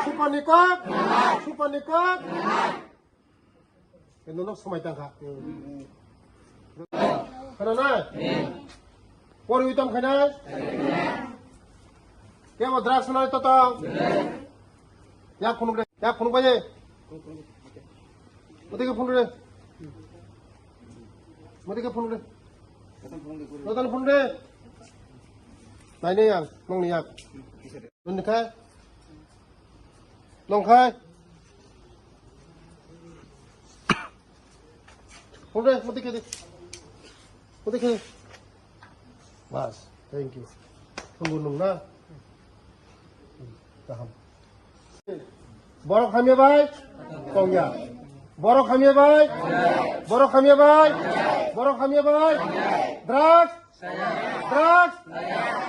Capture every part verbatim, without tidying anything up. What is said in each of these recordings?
Supani kok. Supani kok. Kendo nok samai tangkha. Khana nai? Porwi tong khainai? Kebo drugs nai toto? Yak phunuk de, yak phunuk baje. Mati ke phunuk de. Mati ke phunuk de. Total phunuk de. Nai ne yang, nong ni yak. Nong ni kha? Nong khai. Hore, mati khe di. Mati khe. Bas, thank you. Tunggu nung na. Kaham. Borok hamya bai? Tongya. Borok hamya bai? Borok hamya bai? Borok hamya bai? Drugs? Drugs,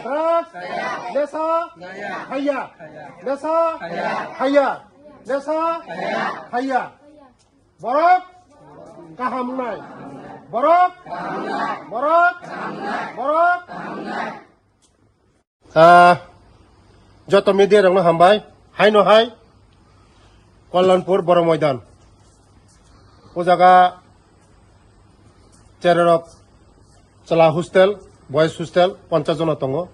drugs, nesa, haya, nesa, haya, nesa, haya. Borok kaham wngnai. Borok, borok, borok. Ah, joto media rokno hambai. Haino hai Kalyanpur Boro Moidan. O jaga chererok chwla hostel, boys hostel, ponchash jona tongo.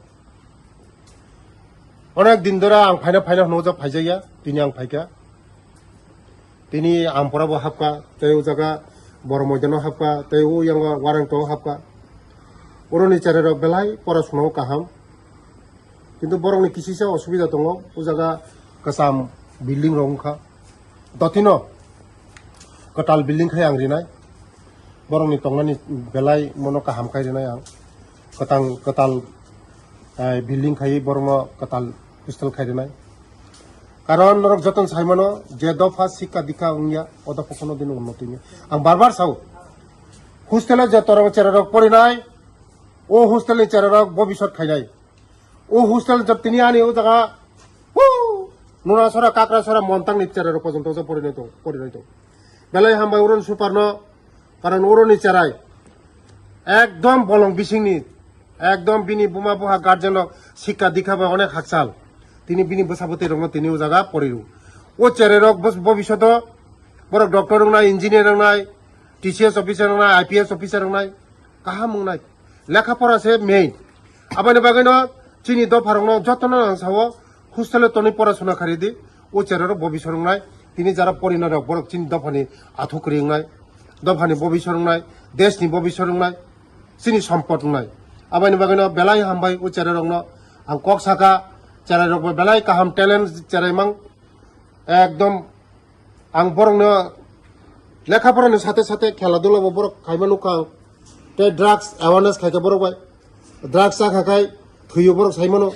Onek din dora ang phaina phaina hwnwi phaijakya, tini ang phaikha. Tini Ampura bo hapkha, tei o jaga Boro Moidano hapkha, tei o yango Warangto hapkha. Oroni chererok belai porasuna o kaham. Kintu borokni kisisa osubida tongo, o jaga kwcham building rok wngkha. Dotino kwtal building khai ang rinai. Borokni tongnani belai mono kaham khai rinai ang. Kwtang kwtal, eh, building khai borokno kwtal hostel khai rinai. Karon norok joton sai mano je dopha sikka dikka wngya, o dopha kono din unnoti wngya. Ang bar bar sao. Hostel o je torok chererok porinai, o hostel ni chererok bobisot khainai. O hostel jab tini ani o jaga, hu, Nunasora, Kakrasora, Montang ni chererok pojonto jab porinai tong, porinai tong. Belai hambai uron super no, karon uroni cherai. Ekdom bolong bisingni, ekdom bini buma buha guardian rok sikka dikha bai onek hakchal. Tini bini bwsa bwtwi rokno tini o jaga poriru. O chererok bos-, bobishoto borok doctor wngnai, engineer wngnai, T C S officer wngnai, I P S officer wngnai, kaham wngnai. Lekha pora se main. Aboni bagwino chini dopharokno jotono ang sao, hostel-o tonwi porasuna kharidi. O chererok bobisor wngnai, tini jara porinarok borok chini dophani athuk kwrwi wngnai, dophani bobisor wngnai, deshni bobisor wngnai, chini sompot wngnai. Aboni bagwino belai hambai o chererokno ang kok saka, chererokbo belai kaham talent cherai mang. Ekdom ang borokno lekha porani sate sate khela dula bo borok khaima nukha ang. Tei drugs awareness khaikha borok bai. Drugs chakha khai thwiyo borok saimano.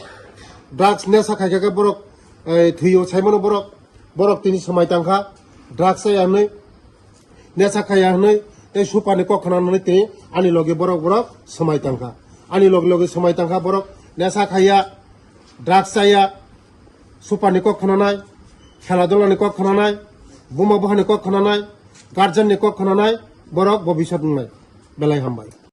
Drugs nesa khaikha khe borok, eh, thwiyo saimano borok. Borok tini swmai tangkha. Drugs chaya hwnwi, nesa khaya hwnwi, tei superni kok khna hwnwi tini ani logi borok borok swmai tangkha. Ani logi logi swmai tangkha borok nesa khaya, drugs chaya, superni kok khnanai, khela dulani kok khnanai, buma buhani kok khnanai, guardianni kok khnanai, borok bobisot wngnai. Belai hambai.